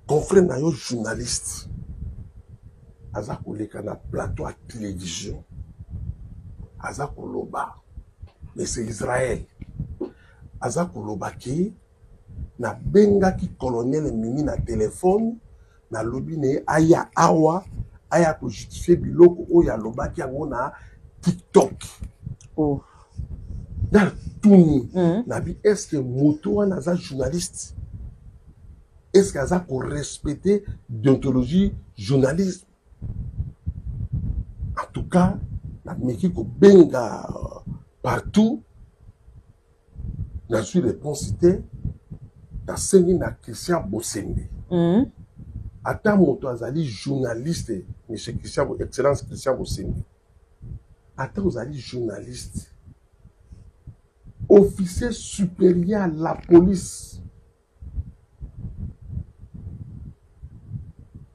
Confrère na yo journaliste aza koleka na plateau ya télévision, aza koloba, mais c'est Israël, aza koloba ke nabengaki colonel Mimi na telefone, nalobi na ye aya awa, aya kojustifie biloko oyo alobaki yango na TikTok. Oh. Natuni nabi, est ce que moto wana aza journaliste? Est ce que aza korespecte déontologie journalisme? En tout cas, nameki kobenga partout, nazwi réponse te. Nasengi na Christian Bosembe, ata moto azali journaliste, monsieur Christian, excellence Christian Bosembe, ata ozali journaliste, officier supérieur la police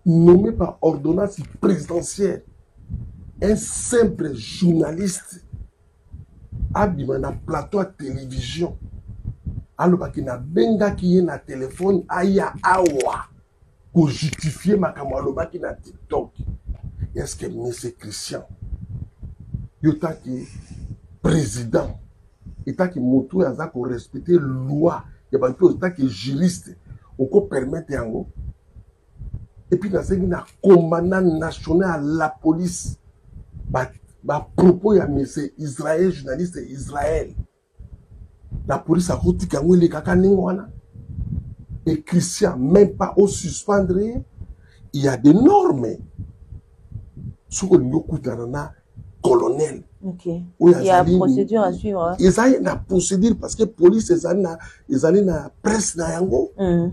nommé par ordonnance présidentielle, un simple journaliste abima na plateau ya télévision, alobaki nabengaki ye na telefone aya awa kojustifie makambo alobaki na TikTok. Est ce que monsieur Christian, yo taki président, etaki moto oyo aza korespecte loi ya bato, oyo etaki juriste, okopermettre yango? Et puis nasengi na commandant national la police, bapropos ya monsieur Israël, journaliste Israël, la police akotika yango elekaka ndenge wana? Et Christian, même pas osuspendre ye. Il y a des normes. Soki olingi okutana na colonel, oyo azali procédure à suivre. Ezali na procédure, parce que police ezali na presse na yango,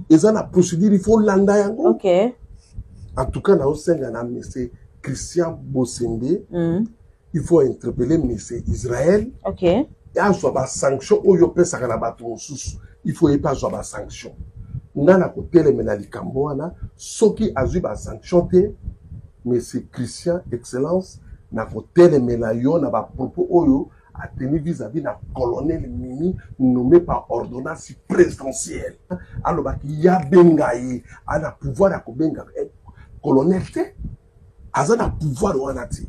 eza na procédure, il faut landa yango. En tout cas, naosenga na monsieur Christian Bosembe, il faut interpeller monsieur Israël, azwa basanction oyo opesaka na bato mosusu. Il faut ye mpe azwa basanction. Nga na kotelemela likambo wana. Soki azwi basanction te, monsieur Christian, excellence, na kotelemela yo na bapropos oyo ateni vis-à-vis na colonel Mimi, nommé par ordonnance présidentielle. Alobaki ya benga ye, ana pouvoir ya kobenga colonel te, aza na pouvoir wana te.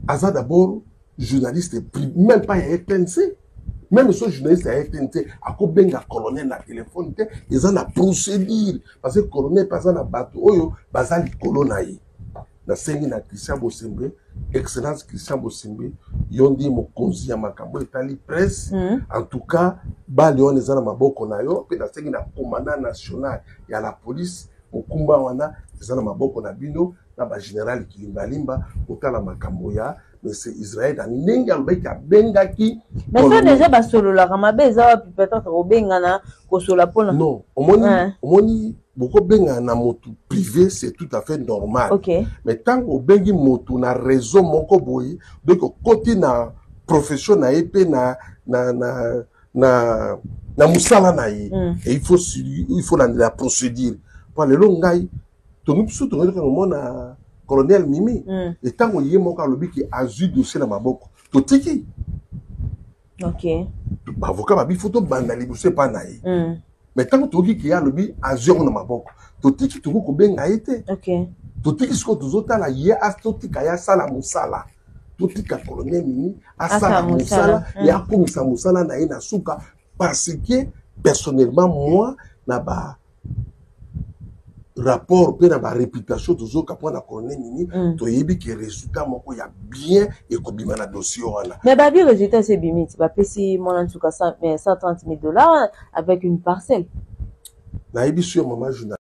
Aza d'abord journaliste, même pas ya RTNC. Même so journaliste ya RTNC akobenga colonel na telefone te, eza na procédure, parce que colonel mpe aza na bato oyo baza likolo na ye. Nasengi na Christian Bosembe, excellence Christian Bosembe, yo nde mokonzi ya makambo etali presse. En tout cas, bale wana eza na maboko na yo. Mpe nasengi na commandant national ya la police, mokumba wana eza na maboko na bino na bagénéral Kilimbalimba, kotala makambo ya monsieur Israel na ndenge alobaki abengaki. Mais so déjà basololaka, mabe eza wapi? Peut-être kobengana, kosola mpona Non, omoni, omoni, bokobengana na motu privé, c'est tout à fait normal. Mais ntango obengi motu na réseau moko boye, donc okoti na profession na ye mpe na mosala na ye. Et il faut landela procédure. Po lelo ngai tongi biso tongi komona colonel Mimi, etango ye moko alobi ke azwi dossier na maboko, totiki. Baavocat babi fo tobanda liboso epa na ye. Mais ntango toyoki ke ye alobi azwi yango na maboko, totiki, tokoki kobenga ye te. Totiki sikoyo, tozotala ye, totika ye asala mosala, totika colonel Mimi asala mosala ye, akomisa mosala na ye na suka. Parce que personnellement, moi, na ba rapport mpe na baréputation tozoyoka mpo na colonel Mimi, toyebi ke résultat moko ya bien ekobima na dossier wana. Mais babi résultat esi ebimi ti bapesi mwana nsuka 130 000 dollars avec une parcelle. Nayebi so yo, mama journaliste.